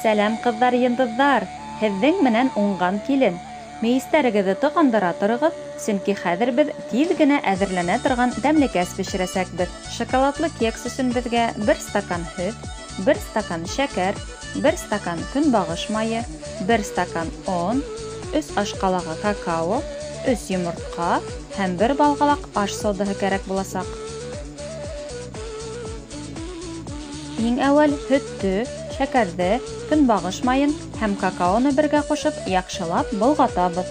Сәләм, ҡыҙҙар, йондоҙҙар! Һеҙҙең менән уңған килен. Мейестәрегеҙҙе тоҡандыра тороғоҙ, сөнки хәҙер беҙ тиҙ генә әҙерләнә торған тәмлекәс бешерәсәкбеҙ. Шоколадлы кекс өсөн беҙгә 1 стакан һөт, 1 стакан шәкәр, 1 стакан көнбағыш майы, 1 стакан он, 3 аш ҡалағы какао, 3 йомортҡа һәм 1 балғалаҡ аш содаһы кәрәк буласаҡ. Иң әүәл һөттө, шәкәрҙе, көнбағыш майын һәм какаоны бергә ҡушып яҡшылап болғатабыҙ.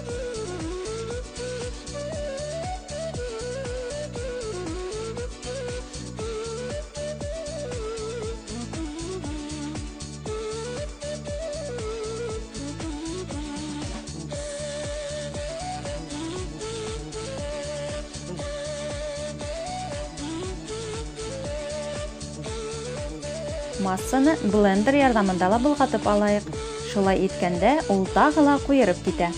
Массаны блендер ярҙамында ла болғатып алайыҡ. Шулай иткәндә ул тағы ла ҡуйырып китә.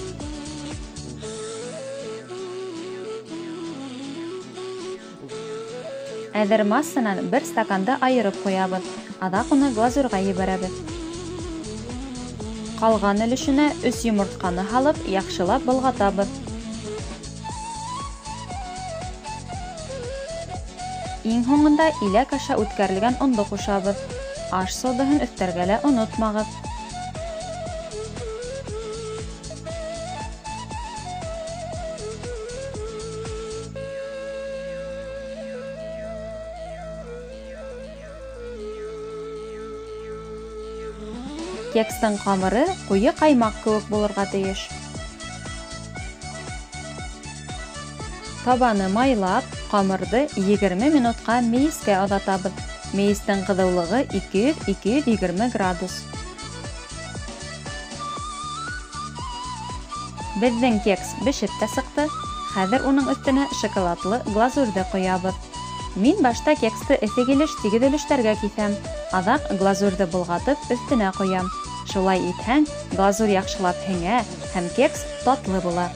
Әҙер массанан 1 стаканды айырып ҡуябыҙ. Аҙаҡ уны глазурға ебәрәбеҙ. Ҡалған өлөшөнә 3 йомортҡаны һалып, яҡшылап болғатабыҙ. Иң һуңында иләк аша үткәрелгән ондо ҡушабыҙ. Аш содаһын өҫтәргә лә онотмағыҙ. Кекстың ҡамыры ҡуйы ҡаймаҡ кеүек булырға тейеш. Табаны майлап, ҡамырҙы 20 минутҡа мейескә оҙатабыҙ. Мейестең ҡыҙыулығы 200-220 градус. Беҙҙең кекс бешеп тә сыҡты. Хәҙер уның өҫтөнә шоколадлы глазурҙы ҡоябыҙ. Мин башта кексты эҫе килеш тигеҙ өлөштәргә киҫәм. Аҙаҡ глазурҙы болғатып өҫтөнә ҡоям. Шулай итһәң, глазур яҡшылап һеңә һәм кекс татлы була.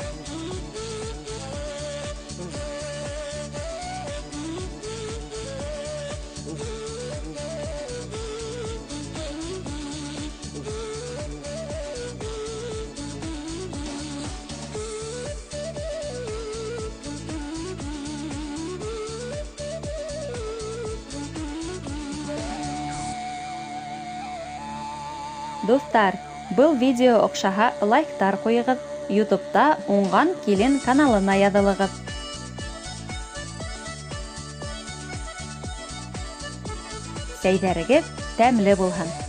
Дуҫтар, был видео оҡшаһа, лайктар ҡуйығыҙ, YouTube'та Уңған килен каналына яҙылығыҙ. Сәйҙәрегеҙ тәмле булһын!